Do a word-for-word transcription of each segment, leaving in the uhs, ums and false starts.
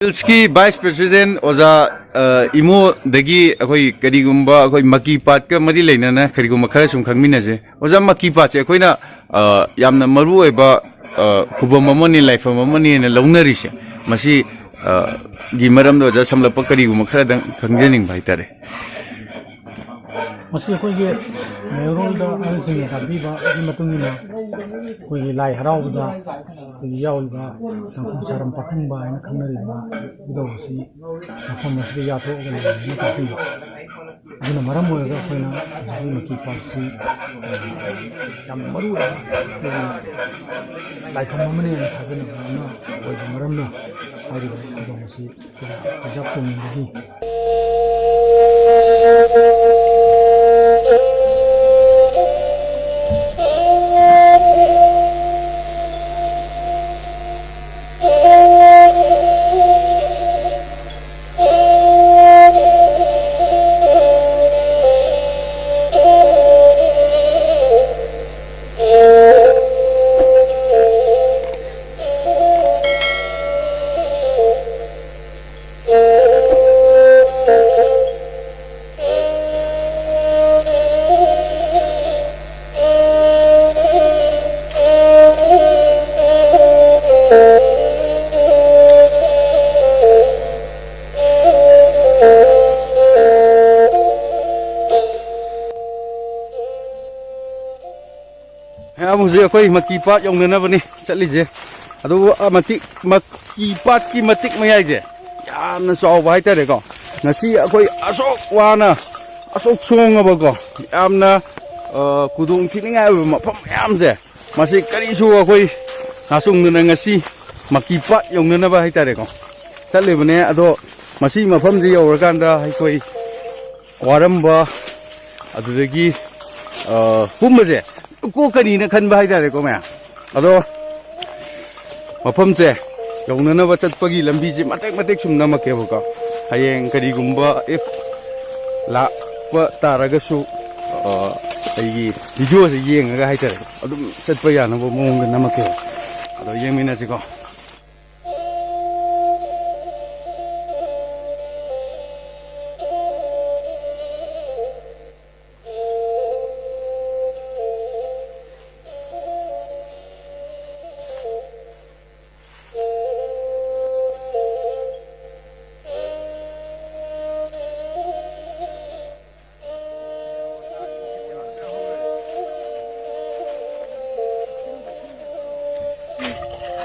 ꯍꯤꯜꯁꯀꯤ vice president ꯑꯣꯖꯥ, ꯑ, ꯏꯃꯣꯗꯒꯤ ꯑꯩꯈꯣꯏ ꯀꯔꯤꯒꯨꯝꯕ ꯑꯩꯈꯣꯏ ꯃꯀꯤ ꯄꯥꯠꯀ ꯃꯔꯤ ꯂꯩꯅꯅ ꯀꯔꯤꯒꯨꯝꯕ ꯈꯔ ꯁꯨꯝ ꯈꯪꯃꯤꯟꯅꯁꯦ꯫ ꯑꯣꯖꯥ, ꯃꯀꯤ ꯄꯥꯠꯁꯦ ꯑꯩꯈꯣꯏꯅ, ꯑ, ꯌꯥꯝꯅ ꯃꯔꯨ ꯑꯣꯏꯕ, ꯑ, ꯈꯨꯕꯝ ꯑꯃꯅꯤ, ꯂꯥꯏꯐꯝ ꯑꯃꯅꯤꯅ ꯂꯧꯅꯔꯤꯁꯦ꯫ ꯃꯁꯤ, ꯑ, ꯒꯤ ꯃꯔꯝꯗ ꯑꯣꯖꯥ ꯁꯝꯂꯞꯄ ꯀꯔꯤꯒꯨꯝꯕ ꯈꯔꯗꯪ ꯈꯪꯖꯅꯤꯡꯕ ꯍꯥꯏꯇꯥꯔꯦ꯫ ꯃꯁꯤ ꯑꯩꯈꯣꯏꯒꯤ ꯃꯩꯍꯧꯔꯣꯜꯗ ꯑꯍꯜꯁꯤꯡꯅ ꯇꯥꯛꯄꯤꯕꯒꯤ ꯃꯇꯨꯡ ꯏꯟꯅ ꯑꯩꯈꯣꯏꯒꯤ ꯂꯥꯏ ꯍꯔꯥꯎꯕꯗ ꯑꯩꯈꯣꯏꯒꯤ ꯌꯥꯎꯔꯤꯕ ꯇꯥꯡꯈꯨꯜ ꯁꯥꯔꯝ ꯄꯥꯈꯪꯕ ꯍꯥꯏꯅ ꯈꯪꯅꯔꯤꯕ ꯏꯕꯨꯙꯧ ꯑꯁꯤ ꯃꯐꯝ ꯑꯁꯤꯗ ꯌꯥꯊꯣꯛꯑꯒ ꯂꯩꯔꯦꯅ ꯇꯥꯛꯄꯤꯕ꯫ ꯑꯗꯨꯅ ꯃꯔꯝ ꯑꯣꯏꯔꯒ ꯑꯩꯈꯣꯏꯅ ꯍꯧꯖꯤꯛ ꯃꯀꯤ ꯄꯥꯠꯁꯤ, ꯑ, ꯌꯥꯝꯅ ꯃꯔꯨ ꯑꯣꯏꯕ ꯑꯩꯈꯣꯏꯒꯤ ꯂꯥꯏꯐꯝ ꯑꯃꯅꯦꯅ ꯊꯥꯖꯅꯕ ꯑꯃ ꯑꯣꯏꯕ ꯃꯔꯝꯅ ꯍꯥꯏꯔꯤꯕ ꯈꯨꯗꯣꯡ ꯑꯁꯤ ꯑꯩꯈꯣꯏꯅ ꯄ꯭ꯔꯤꯖꯥꯕ ꯇꯧꯅꯤꯡꯕꯒꯤ ꯃꯌꯥꯝ ꯍꯧꯖꯤꯛ ꯑꯩꯈꯣꯏ ꯃꯀꯤ ꯄꯥꯠ ꯌꯧꯅꯅꯕꯅꯤ ꯆꯠꯂꯤꯁꯦ꯫ ꯑꯗꯨꯕꯨ ꯑ, ꯃꯇꯤꯛ, ꯃꯀꯤ ꯄꯥꯠꯀꯤ ꯃꯇꯤꯛ ꯃꯌꯥꯏꯁꯦ ꯌꯥꯝꯅ ꯆꯥꯎꯕ ꯍꯥꯏꯇꯥꯔꯦꯀꯣ꯫ ꯉꯁꯤ ꯑꯩꯈꯣꯏ ꯑꯁꯨꯛ ꯋꯥꯅ, ꯑꯁꯨꯛ ꯁꯣꯡꯉꯕꯀꯣ, ꯌꯥꯝꯅ, ꯑ, ꯈꯨꯗꯣꯡ ꯊꯤꯅꯤꯡꯉꯥꯏ ꯑꯣꯏꯕ ꯃꯐꯝ ꯃꯌꯥꯝꯁꯦ, ꯃꯁꯤ ꯀꯔꯤꯁꯨ ꯑꯩꯈꯣꯏ ꯉꯥꯆꯨꯡꯗꯅ ꯉꯁꯤ ꯃꯀꯤ ꯄꯥꯠ ꯌꯧꯅꯅꯕ ꯍꯥꯏꯇꯥꯔꯦꯀꯣ ꯆꯠꯂꯤꯕꯅꯦ꯫ ꯑꯗꯣ ꯃꯁꯤ ꯃꯐꯝꯁꯤ ꯌꯧꯔꯀꯥꯟꯗ ꯑꯩꯈꯣꯏ ꯋꯥꯔꯝꯕ, ꯑꯗꯨꯗꯒꯤ, ꯑ, ꯄꯨꯝꯕꯁꯦ ꯀꯣꯛꯀꯅꯤꯅ ꯈꯟꯕ ꯍꯥꯏꯇꯥꯔꯦꯀꯣ ꯃꯌꯥꯝ꯫ ꯑꯗꯣ ꯃꯐꯝꯁꯦ ꯌꯧꯅꯅꯕ ꯆꯠꯄꯒꯤ ꯂꯝꯕꯤꯁꯦ ꯃꯇꯦꯛ ꯃꯇꯦꯛ ꯁꯨꯝ ꯅꯝꯃꯛꯀꯦꯕꯀꯣ꯫ ꯍꯌꯦꯡ ꯀꯔꯤꯒꯨꯝꯕ if ꯂꯥꯛꯄ ꯇꯥꯔꯒꯁꯨ, ꯑ, ꯑꯩꯒꯤ ꯚꯤꯗꯤꯑꯣꯁꯦ ꯌꯦꯡꯉꯒ ꯍꯥꯏꯇꯥꯔꯦꯀꯣ, ꯑꯗꯨꯝ ꯆꯠꯄ ꯌꯥꯅꯕ ꯃꯑꯣꯡꯗ ꯅꯝꯃꯛꯀꯦꯕ꯫ ꯑꯗꯣ ꯌꯦꯡꯃꯤꯟꯅꯁꯤꯀꯣ꯫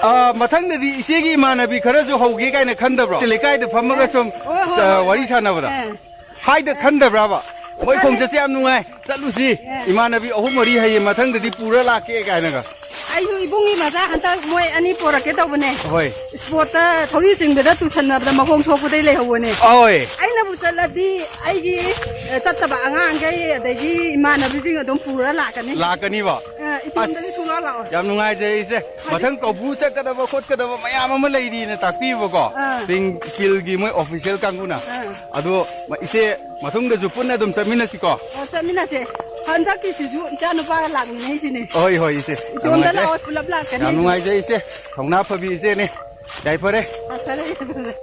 ꯑ, ꯃꯊꯪꯗꯗꯤ ꯏꯆꯦꯒꯤ ꯏꯃꯥꯟꯅꯕꯤ ꯈꯔꯁꯨ ꯍꯧꯒꯦ ꯀꯥꯏꯅ ꯈꯟꯗꯕ꯭ꯔꯣ? ꯂꯩꯀꯥꯏꯗ ꯐꯝꯃꯒ ꯁꯨꯝ, ꯍꯣꯏ, ꯍꯣꯏ, ꯑ, ꯍꯣꯏ, ꯋꯥꯔꯤ ꯍꯣꯏ꯫ ꯁꯥꯟꯅꯕꯗ꯫ ꯑ꯫ ꯍꯥꯏꯗ ꯈꯟꯗꯕ꯭ꯔꯕ? ꯃꯣꯏ ꯈꯣꯡ ꯆꯠꯁꯦ ꯌꯥꯝ ꯅꯨꯡꯉꯥꯏ꯫ ꯆꯠꯂꯨꯁꯤ꯫ ꯑ꯫ ꯏꯃꯥꯟꯅꯕꯤ ꯑꯍꯨꯝ ꯃꯔꯤ ꯍꯌꯦꯡ ꯃꯊꯪꯗꯗꯤ ꯄꯨꯔ ꯂꯥꯛꯀꯦ ꯀꯥꯏꯅꯒ꯫ ꯑꯩꯁꯨ ꯏꯕꯨꯡꯒꯤ ꯃꯆꯥ ꯍꯟꯗꯛ ꯃꯣꯏ ꯑꯅꯤ ꯄꯣꯔꯛꯀꯦ ꯇꯧꯕꯅꯦ꯫ ꯍꯣꯏ꯫ ꯏꯁꯄꯣꯔꯠꯇ ꯊꯧꯔꯤ ꯆꯤꯡꯕꯗ ꯇꯨꯁꯟꯅꯕꯗ ꯃꯈꯣꯡ ꯁꯣꯛꯄꯗꯩ ꯂꯩꯍꯧꯕꯅꯦ꯫ ꯍꯣꯏ꯫ ꯑꯩꯅꯕꯨ ꯆꯠꯂꯗꯤ ꯑꯩꯒꯤ, ꯑ, ꯆꯠꯇꯕ ꯑꯉꯥꯡꯈꯩ ꯑꯗꯒꯤ ꯏꯃꯥꯟꯅꯕꯤꯁꯤꯡ ꯑꯗꯨꯝ ꯄꯨꯔ ꯂꯥꯛꯀꯅꯤ꯫ ꯂꯥꯛꯀꯅꯤꯕ? ꯑ, ꯏꯇꯣꯝꯗꯗꯤ ꯑꯁ, ꯁꯨꯡꯂꯥꯛ ꯂꯥꯛꯑꯣꯏ꯫ ꯌꯥꯝ ꯅꯨꯡꯉꯥꯏꯖꯔꯦ ꯏꯆꯦ꯫ ꯃꯊꯪ ꯀꯧꯕ꯭ꯔꯨ ꯆꯠꯀꯗꯕ ꯈꯣꯠꯀꯗꯕ ꯃꯌꯥꯝ ꯑꯃ ꯂꯩꯔꯤꯅ ꯇꯥꯛꯄꯤꯕꯀꯣ꯫ ꯑꯥ꯫ ꯆꯤꯡ ꯐꯤꯜꯒꯤ ꯃꯣꯏ ꯑꯣꯐꯤꯁꯤꯌꯦꯜ ꯀꯥꯡꯕꯨꯅ꯫ ꯑꯥ꯫ ꯑꯗꯣ ꯏꯆꯦ, ꯃꯇꯨꯡꯗꯁꯨ ꯄꯨꯟꯅ ꯑꯗꯨꯝ ꯆꯠꯃꯤꯟꯅꯁꯤꯀꯣ꯫ ꯑꯣ, ꯆꯠꯃꯤꯟꯅꯁꯦ꯫ ꯍꯟꯗꯛꯀꯤꯁꯤꯁꯨ ꯏꯆꯥ ꯅꯨꯄꯥꯒ ꯂꯥꯛꯃꯤꯟꯅꯩꯁꯤꯅꯦ꯫ ꯍꯣꯏ, ꯍꯣꯏ, ꯏꯆꯦ꯫ ꯌꯥꯝ ꯏꯇꯣꯝꯗ ꯅꯨꯡꯉꯥꯏꯖꯔꯦ꯫ ꯂꯥꯛꯑꯣ, ꯄꯨꯂꯞ ꯂꯥꯛꯀꯅꯤ꯫ ꯌꯥꯝ ꯅꯨꯡꯉꯥꯏꯖꯩ ꯏꯆꯦ꯫ ꯊꯧꯅꯥ ꯐꯕꯤ ꯏꯆꯦꯅꯦ꯫ ꯌꯥꯏꯐꯔꯦ꯫ ꯂꯥꯛꯆꯔꯦ, ꯂꯥꯛꯆꯔꯦ꯫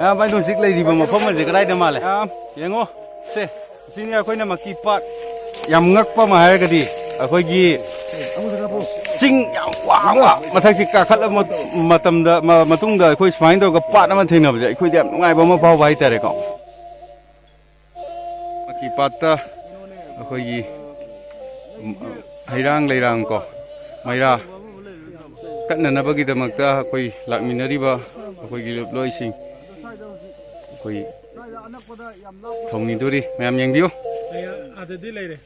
ꯑꯌꯥꯝꯕ ꯑꯩꯅ ꯍꯧꯖꯤꯛ ꯂꯩꯔꯤꯕ ꯃꯐꯝ ꯑꯁꯤ ꯀꯗꯥꯏꯗ ꯃꯥꯜꯂꯦ? ꯑꯥ, ꯌꯦꯡꯉꯣ, ꯁꯦ, ꯁꯤꯅꯤ ꯑꯩꯈꯣꯏꯅ ꯃꯀꯤ ꯄꯥꯠ꯫ ꯌꯥꯝ ꯉꯛꯄ ꯑꯃ ꯍꯥꯏꯔꯒꯗꯤ ꯑꯩꯈꯣꯏꯒꯤ ꯆꯤꯡ ꯌꯥꯝ ꯋꯥꯡꯕ ꯃꯊꯛꯁꯤ ꯀꯥꯈꯠꯂꯕ ꯃꯇꯝꯗ, ꯃ-, ꯃꯇꯨꯡꯗ ꯑꯩꯈꯣꯏ ꯁꯨꯃꯥꯏꯅ ꯇꯧꯔꯒ ꯄꯥꯠ ꯑꯃ ꯊꯦꯡꯅꯕꯁꯦ ꯑꯩꯈꯣꯏꯗ ꯌꯥꯝ ꯅꯨꯡꯉꯥꯏꯕ ꯑꯃ ꯐꯥꯎꯕ ꯍꯥꯏꯇꯥꯔꯦꯀꯣ꯫ ꯃꯀꯤ ꯄꯥꯠꯇ ꯑꯩꯈꯣꯏꯒꯤ, ꯎꯝ, ꯍꯩꯔꯥꯡ ꯂꯩꯔꯥꯡ ꯀꯣ, ꯃꯩꯔꯥ ꯀꯠꯅꯅꯕꯒꯤꯗꯃꯛꯇ ꯑꯩꯈꯣꯏ ꯂꯥꯛꯃꯤꯟꯅꯔꯤꯕ ꯑꯩꯈꯣꯏꯒꯤ ꯂꯨꯞꯂꯣꯏꯁꯤꯡ ꯑꯩꯈꯣꯏ ꯊꯧꯅꯤꯗꯣꯔꯤ꯫ ꯃꯌꯥꯝ ꯌꯦꯡꯕꯤꯌꯨ꯫ ꯑꯩ ꯑꯥꯗꯗꯤ ꯂꯩꯔꯦ꯫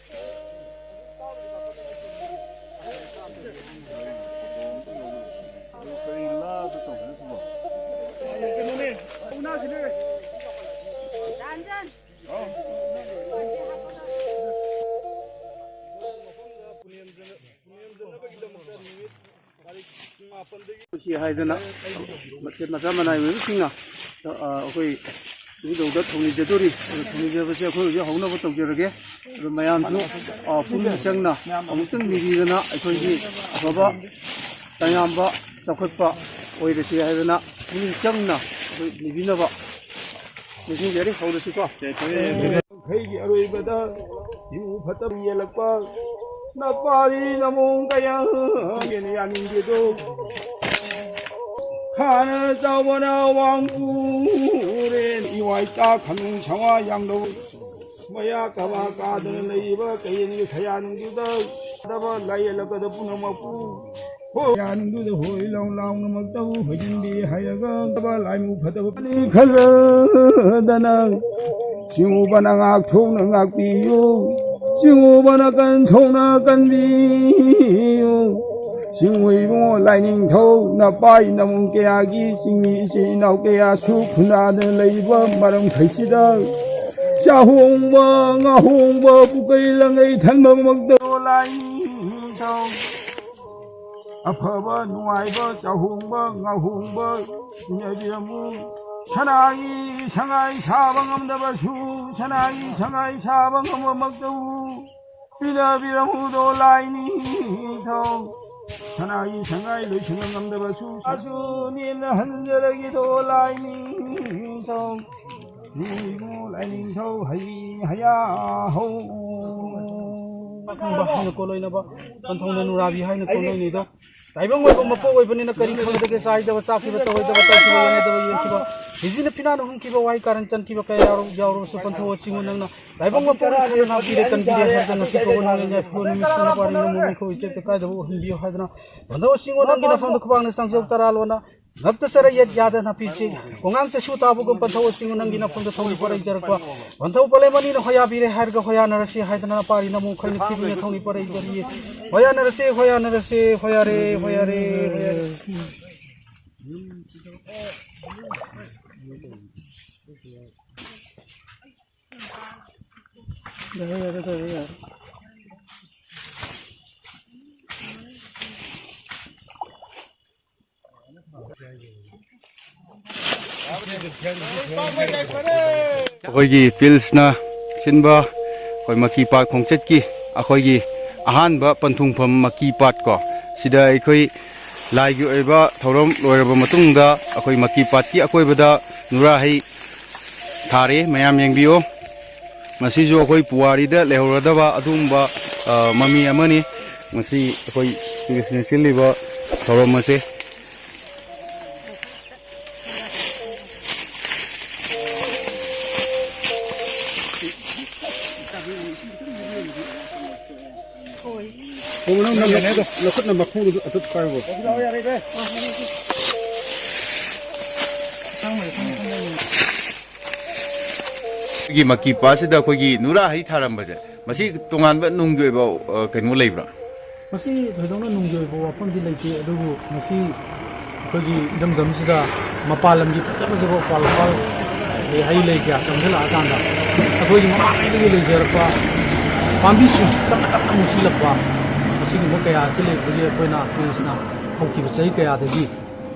ꯁꯤ ꯍꯥꯏꯗꯅ ꯃꯁꯦ ꯃꯆꯥ ꯃꯅꯥꯏ ꯑꯣꯏꯕꯁꯤꯡꯅ, ꯑ, ꯑꯩꯈꯣꯏ ꯏꯕꯨꯙꯧꯗ ꯊꯧꯅꯤꯖꯗꯣꯔꯤ꯫ ꯑꯗꯨ ꯊꯧꯅꯤꯖꯕꯁꯦ ꯑꯩꯈꯣꯏ ꯍꯧꯖꯤꯛ ꯍꯧꯅꯕ ꯇꯧꯖꯔꯒꯦ꯫ ꯑꯗꯨ ꯃꯌꯥꯝꯁꯨ, ꯑ, ꯄꯨꯛꯅꯤꯡ ꯆꯪꯅ ꯑꯃꯨꯛꯇꯪ ꯅꯤꯕꯤꯗꯅ ꯑꯩꯈꯣꯏꯒꯤ ꯑꯐꯕ ꯇꯌꯥꯝꯕ ꯆꯥꯎꯈꯠꯄ ꯑꯣꯏꯔꯁꯤ ꯍꯥꯏꯗꯅ ꯄꯨꯛꯅꯤꯡ ꯆꯪꯅ ꯑꯩꯈꯣꯏ ꯅꯤꯕꯤꯅꯕ ꯅꯤꯡꯁꯤꯡꯖꯔꯤ꯫ ꯍꯧꯔꯁꯤꯀꯣ꯫ ꯏꯁꯩꯒꯤ ꯑꯔꯣꯏꯕꯗ ꯏꯎ ꯐꯠꯇꯕ ꯌꯦꯜꯂꯛꯄ ꯅꯄꯥꯔꯤ ꯅꯃꯣꯡ ꯀꯌꯥ ꯌꯦꯟꯅ ꯌꯥꯅꯤꯡꯗꯦꯗꯣ꯫ ꯈꯥꯅ ꯆꯥꯎꯕꯅ ꯋꯥꯡꯄꯨꯔꯦꯟ ꯏꯋꯥꯏ ꯆꯥ ꯈꯅꯨꯡ ꯁꯋꯥ ꯌꯥꯡꯗꯧ ꯃꯌꯥ ꯀꯕꯥ ꯀꯥꯗꯅ ꯂꯩꯔꯤꯕ ꯀꯌꯦꯟꯒꯤ ꯁꯌꯥꯅꯨꯡꯗꯨꯗ ꯗꯕ ꯂꯥꯏꯌꯦꯜꯂꯛꯄꯗ ꯄꯨꯝꯅꯃꯛꯄꯨ ꯍꯣꯏ ꯌꯥꯅꯤꯡꯗꯨꯗ ꯍꯣꯏ ꯂꯥꯎ ꯂꯥꯎꯅꯃꯛꯇꯕꯨ ꯍꯣꯏꯖꯤꯟꯕꯤ ꯍꯥꯏꯔꯒ ꯗꯕ ꯂꯥꯏꯃꯨ ꯐꯠꯇꯕ ꯈꯜꯂꯗꯅ ꯁꯤꯡꯎꯕꯅ ꯉꯥꯛꯊꯣꯛꯅ ꯉꯥꯛꯄꯤꯌꯨ꯫ ꯁꯤꯡꯎꯕꯅ ꯀꯟꯊꯣꯛꯅ ꯀꯟꯕꯤꯌꯨ꯫ ꯁꯤꯡꯎ ꯏꯕꯨꯡꯉꯣ ꯂꯥꯏꯅꯤꯡꯊꯧ ꯅꯄꯥꯏ ꯅꯃꯨꯡ ꯀꯌꯥꯒꯤ ꯆꯤꯡꯃꯤ ꯏꯆꯤꯟ ꯏꯅꯥꯎ ꯀꯌꯥꯁꯨ ꯈꯨꯟꯗꯥꯗꯨꯅ ꯂꯩꯔꯤꯕ ꯃꯔꯝꯈꯩꯁꯤꯗ ꯆꯥꯍꯣꯡꯕ ꯉꯥꯍꯣꯡꯕ ꯄꯨꯀꯩ ꯂꯪꯉꯩ ꯊꯟꯕꯃꯛꯇ ꯂꯥꯏꯅꯤꯡꯊꯧ ꯑꯐꯕ ꯅꯨꯡꯉꯥꯏꯕ ꯆꯥꯍꯣꯡꯕ ꯉꯥꯍꯣꯡꯕ ꯏꯟꯅꯕꯤꯔꯝꯃꯨ꯫ ꯁꯅꯥꯒꯤ ꯁꯉꯥꯏ ꯁꯥꯕ ꯉꯝꯗꯕꯁꯨ ꯁꯅꯥꯒꯤ ꯁꯉꯥꯏ ꯁꯥꯕ ꯉꯝꯕꯃꯛꯇꯕꯨ ꯄꯤꯅꯕꯤꯔꯝꯃꯨꯗꯣ ꯂꯥꯏꯅꯤꯡꯊꯧ꯫ ꯁꯅꯥꯒꯤ ꯁꯉꯥꯏ ꯂꯣꯏꯁꯤꯟꯕ ꯉꯝꯗꯕꯁꯨ ꯁꯥꯁꯨ ꯅꯦꯝꯅ ꯍꯟꯖꯔꯒꯦꯗꯣ ꯂꯥꯏꯅꯤꯡꯊꯧ꯫ ꯏꯕꯨꯡꯉꯣ ꯂꯥꯏꯅꯤꯡꯊꯧ ꯍꯩ ꯍꯌꯥ ꯍꯧ꯫ ꯈꯪꯕ ꯍꯥꯏꯅ ꯀꯣꯂꯣꯏꯅꯕ ꯄꯟꯊꯧꯅ ꯅꯨꯔꯥꯕꯤ ꯍꯥꯏꯅ ꯀꯣꯂꯣꯏꯅꯩꯗꯣ꯫ ꯇꯥꯏꯕꯪ ꯑꯣꯏꯕ ꯃꯄꯣꯛ ꯑꯣꯏꯕꯅꯤꯅ ꯀꯔꯤ ꯈꯪꯒꯗꯒꯦ? ꯆꯥꯏꯗꯕ ꯆꯥꯈꯤꯕ, ꯇꯧꯔꯣꯏꯗꯕ ꯇꯧꯈꯤꯕ, ꯌꯦꯡꯒꯗꯕ ꯌꯦꯡꯈꯤꯕ, ꯍꯤꯖꯤꯅ ꯐꯤꯅꯥꯅ ꯍꯨꯝꯈꯤꯕ, ꯋꯥꯍꯩ ꯀꯥꯔꯟ ꯆꯟꯈꯤꯕ ꯀꯌꯥ ꯌꯥꯎꯔ-, ꯌꯥꯎꯔꯕꯁꯨ ꯄꯟꯊꯧ ꯑꯆꯤꯡꯕ ꯅꯪꯅ ꯇꯥꯏꯕꯪ ꯃꯄꯣꯛꯅ ꯊꯥꯅ ꯉꯥꯛꯄꯤꯔꯦ ꯀꯟꯕꯤꯔꯦ ꯍꯥꯏꯕꯗ ꯉꯁꯤ ꯐꯥꯎꯕ ꯅꯣꯡꯂꯩ ꯌꯥꯏꯐꯕ ꯅꯨꯃꯤꯠꯁꯤꯗ ꯅꯨꯄꯥ ꯅꯪꯅ ꯃꯣꯏ ꯑꯩꯈꯣꯏ ꯏꯇꯦꯛꯇ ꯀꯥꯏꯗꯕ ꯑꯣꯏꯍꯟꯕꯤꯌꯨ ꯍꯥꯏꯗꯅ ꯄꯟꯊꯧ ꯑꯆꯤꯡꯕ ꯅꯪꯒꯤ ꯅꯐꯝꯗ ꯈꯨꯕꯥꯛꯅ ꯆꯪꯖꯧ ꯇꯔꯥ ꯂꯣꯟꯅ ꯉꯛꯇ ꯆꯔ ꯌꯦꯠ ꯌꯥꯗ ꯅꯥꯄꯤꯁꯤ ꯈꯣꯡꯉꯥꯡ ꯆꯩꯁꯨ ꯇꯥꯕꯒꯨꯝ ꯄꯟꯊꯧ ꯑꯆꯤꯡꯕ ꯅꯪꯒꯤ ꯅꯐꯝꯗ ꯊꯧꯔꯤ ꯄꯔꯩꯖꯔꯛꯄ ꯄꯟꯊꯧ ꯄꯂꯦꯝ ꯑꯅꯤꯅ ꯍꯣꯌꯥꯕꯤꯔꯦ ꯍꯥꯏꯔꯒ ꯍꯣꯌꯥꯅꯔꯁꯤ ꯍꯥꯏꯗꯅ ꯅꯄꯥꯔꯤ ꯅꯃꯨ ꯈꯩꯅ ꯊꯤꯗꯨꯅ ꯊꯧꯔꯤ ꯄꯔꯩꯖꯔꯤꯌꯦ꯫ ꯍꯣꯌꯥꯅꯔꯁꯤ, ꯍꯣꯌꯥꯅꯔꯁꯤ, ꯍꯣꯌꯥꯔꯦ, ꯍꯣꯌꯥꯔꯦ, ꯍꯣꯌꯥꯔꯦ꯫ ꯑꯩꯈꯣꯏꯒꯤ ꯄꯤꯜꯁꯅ ꯁꯤꯟꯕ ꯑꯩꯈꯣꯏ ꯃꯀꯤ ꯄꯥꯠ ꯈꯣꯡꯆꯠꯀꯤ ꯑꯩꯈꯣꯏꯒꯤ ꯑꯍꯥꯟꯕ ꯄꯟꯊꯨꯡꯐꯝ ꯃꯀꯤ ꯄꯥꯠ ꯀꯣ, ꯁꯤꯗ ꯑꯩꯈꯣꯏ ꯂꯥꯏꯒꯤ ꯑꯣꯏꯕ ꯊꯧꯔꯝ ꯂꯣꯏꯔꯕ ꯃꯇꯨꯡꯗ ꯑꯩꯈꯣꯏ ꯃꯀꯤ ꯄꯥꯠꯀꯤ ꯑꯀꯣꯏꯕꯗ ꯅꯨꯔꯥ ꯍꯩ ꯊꯥꯔꯦ꯫ ꯃꯌꯥꯝ ꯌꯦꯡꯕꯤꯌꯨ꯫ ꯃꯁꯤꯁꯨ ꯑꯩꯈꯣꯏ ꯄꯨꯋꯥꯔꯤꯗ ꯂꯩꯍꯧꯔꯗꯕ ꯑꯗꯨꯒꯨꯝꯕ, ꯑ, ꯃꯃꯤ ꯑꯃꯅꯤ꯫ ꯃꯁꯤ ꯑꯩꯈꯣꯏ ꯄꯨꯂꯤꯁꯅ ꯁꯤꯜꯂꯤꯕ ꯊꯧꯔꯝ ꯑꯁꯦ꯫ ꯍꯣꯏ, ꯅꯪ, ꯅꯪ, ꯅꯈꯨꯠꯅ ꯃꯈꯣꯡꯗꯨ ꯑꯗꯨ ꯄꯥꯏꯌꯣ꯫ ꯑꯩꯈꯣꯏꯒꯤ ꯃꯀꯤꯄꯥꯁꯤꯗ ꯑꯩꯈꯣꯏꯒꯤ ꯅꯨꯔꯥ ꯍꯩ ꯊꯥꯔꯝꯕꯁꯦ, ꯃꯁꯤ ꯇꯣꯉꯥꯟꯕ ꯅꯨꯡꯒꯤ ꯑꯣꯏꯕ, ꯑ, ꯀꯩꯅꯣ ꯂꯩꯕ꯭ꯔꯥ? ꯃꯁꯤ ꯊꯣꯏꯗꯣꯛꯅ ꯅꯨꯡꯒꯤ ꯑꯣꯏꯕ ꯋꯥꯐꯝꯗꯤ ꯂꯩꯇꯦ, ꯑꯗꯨꯕꯨ ꯃꯁꯤ ꯑꯩꯈꯣꯏꯒꯤ ꯏꯔꯝꯗꯝꯁꯤꯗ ꯃꯄꯥꯟ ꯂꯝꯒꯤ ꯐꯖ ꯐꯖꯕ ꯎꯄꯥꯜ ꯋꯥꯄꯥꯜ, ꯑꯗꯩ ꯍꯩ ꯂꯩ ꯀꯌꯥ ꯆꯪꯁꯤꯜꯂꯛꯑꯀꯥꯟꯗ ꯑꯩꯈꯣꯏꯒꯤ ꯃꯃꯥꯡꯉꯩꯗꯒꯤ ꯂꯩꯖꯔꯛꯄ ꯄꯥꯝꯕꯤꯁꯤꯡ ꯇꯞꯅ ꯇꯞꯅ ꯃꯨꯁꯤꯜꯂꯛꯄ, ꯑꯁꯤꯒꯨꯝꯕ ꯀꯌꯥ ꯑꯁꯤ ꯂꯩꯕꯗꯒꯤ ꯑꯩꯈꯣꯏꯅ ꯄꯨꯂꯤꯁꯅ ꯍꯧꯈꯤꯕ ꯆꯍꯤ ꯀꯌꯥꯗꯒꯤ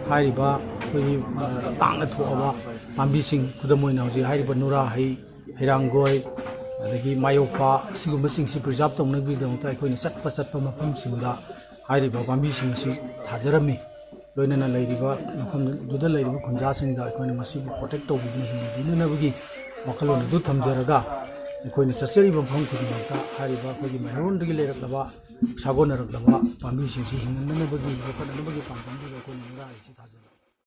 ꯍꯥꯏꯔꯤꯕ ꯑꯩꯈꯣꯏꯒꯤ, ꯑ, ꯇꯥꯡꯅ ꯊꯣꯛꯑꯕ ꯄꯥꯝꯕꯤꯁꯤꯡ, ꯈꯨꯗꯝ ꯑꯣꯏꯅ ꯍꯧꯖꯤꯛ ꯍꯥꯏꯔꯤꯕ ꯅꯨꯔꯥ ꯍꯩ, ꯍꯩꯔꯥꯡꯒꯣꯏ, ꯑꯗꯒꯤ ꯃꯥꯌꯣꯛꯐꯥ, ꯑꯁꯤꯒꯨꯝꯕꯁꯤꯡꯁꯤ preserve ꯇꯧꯅꯕꯒꯤꯗꯃꯛꯇ ꯑꯩꯈꯣꯏꯅ ꯆꯠꯄ ꯆꯠꯄ ꯃꯐꯝꯁꯤꯡꯗ ꯍꯥꯏꯔꯤꯕ ꯄꯥꯝꯕꯤꯁꯤꯡ ꯑꯁꯤ ꯊꯥꯖꯔꯝꯃꯤ꯫ ꯂꯣꯏꯅꯅ ꯂꯩꯔꯤꯕ ꯃꯐꯝꯗꯨꯗ ꯂꯩꯔꯤꯕ ꯈꯨꯟꯖꯥꯁꯤꯡꯗ ꯑꯩꯈꯣꯏꯅ ꯃꯁꯤꯕꯨ protect ꯇꯧꯕꯤꯗꯨꯅ ꯍꯤꯡꯕꯤꯅꯅꯕꯒꯤ ꯋꯥꯈꯜꯂꯣꯟ ꯑꯗꯨ ꯊꯝꯖꯔꯒ, ꯑꯩꯈꯣꯏꯅ ꯆꯠꯆꯔꯤꯕ ꯃꯐꯝ ꯈꯨꯗꯤꯡꯃꯛꯇ ꯍꯥꯏꯔꯤꯕ ꯑꯩꯈꯣꯏꯒꯤ ꯃꯩꯍꯧꯔꯣꯟꯗꯒꯤ ꯂꯩꯔꯛꯂꯕ, ꯁꯥꯒꯣꯟꯅꯔꯛꯂꯕ ꯄꯥꯝꯕꯤꯁꯤꯡꯁꯤ ꯍꯤꯡꯍꯟꯅꯅꯕꯒꯤ, ꯌꯣꯛꯈꯠꯅꯅꯕꯒꯤ ꯄꯥꯟꯗꯝꯗꯨꯗ ꯑꯩꯈꯣꯏꯅ ꯅꯨꯔꯥ ꯍꯩꯁꯤ ꯊꯥꯖꯕ꯫